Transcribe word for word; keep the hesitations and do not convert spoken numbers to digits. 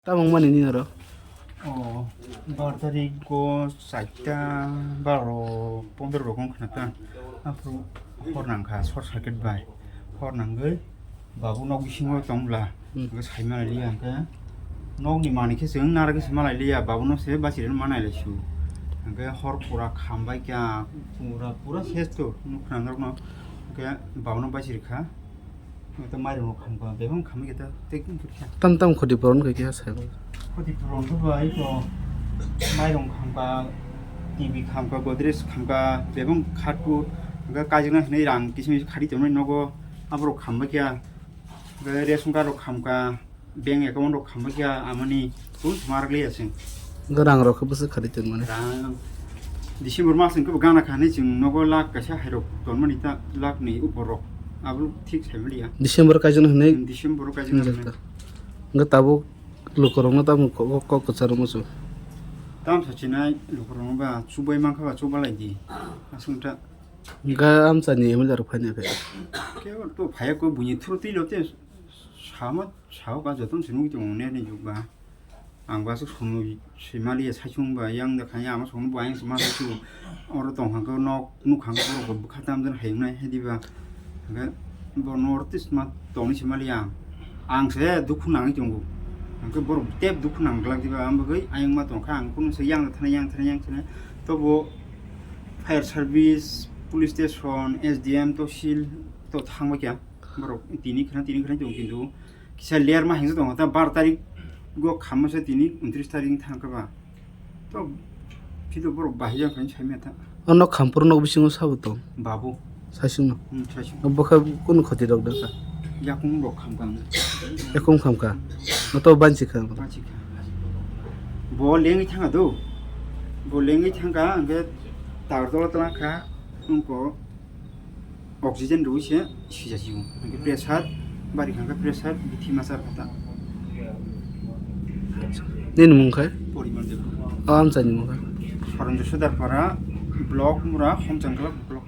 Tamo wngmani nini oro? O, bar tarik o chaita baro pondro rok wngkha na ta. Aphuru hor nangkha short circuit bai. Hor nangwi babu nok bisingo tong bwla. Hmm. Hwnkhe sai manai liya hwnkhe nokni manwi khe chwng nara khe se malai liya, babu no se bachirino manai lai su. Hwnkhe hor pura khambai kha, pura, pura ses to nukha norokno. Hwnkhe babu no bachiri kha. Ito mairung rok khamkha, bebak khamwi khe ta tei wngkha. Tam tam khoti puron khe khe sai bo. Khoti puron khe bai to mairung khamkha, T V khamkha, Godrej khamkha, bebak khatku, hwnkhe kaijakna hinwi rang kisa misa khati tongmani nogo, aborok khambai kha, hwnkhe ration card rok khamkha, bank account rok khambai kha, amani. Kun thuma rwgwi ya chwng. Hwnkhe rang rok khe bwswk khari tonmani? Rang December mas hwnkhe bo gana kha hinwi chwng nogo lakh kaisa hairok tonmani ta, lakh ni upor rok. Abo thik sai maliya. December kaijakna hinwi? December o kaijakna hinwi. Hwnkhe tabuk lukurokno tamo kok, kok, kok kwcharwma chwng? Tamo sachinai lukurokno ba chubai mankha ba chubalai di. Aswk ta. Hwnkhe amchaini M L A rok phaina khe? Khe to phaiya kho buini through twi lo te. Sama sao ka joto se nugwi tongo net ni jug ba. Ang ba se sunu se maliya sai chung ba yang da khanya ama sunu bo ayang se ma sai chung. Oro tong kha nok nuk kha borok bo bwkha tam jan hayung nai hai di ba. Hwnkhe bo no oro tis ma tong ni se maliya ang. Ang se dukhu nangwi tongo. Hwnkhe borok tep dukhu nang glak di ba ang bagwi ayang ma tong kha ang kunu se yang da thana yang thana yang thana. To bo fire service, police station, S D M, tosil to thang ba kya. Borok tini khna tini khna tong kintu kisa ler ma hengsa tong ta bar tarik go khamma se tini untris tarik thang kha ba. To phido borok bahai jang khan sai mata. Ono khampur nok bisingo sabo tong. Babu. Sasingno. Hmm, sasing. Bokha kunu khoti rok da kha. Yakung rok kham kang. Yakung kham kha. Oto banchi kha. Banchi kha. Bo lengwi thanga do. Bo lengwi thanga angke tar tola tola kha. Ungko oxygen rwi se sija siyo. Hwnkhe pressure, bari hwnkhe pressure, bithi masa rwkha ta. Nini mung khai? Porimal Debbarma. O amchaini mung khai? Saranjo Sodar Para, block Mura, Homchangla block.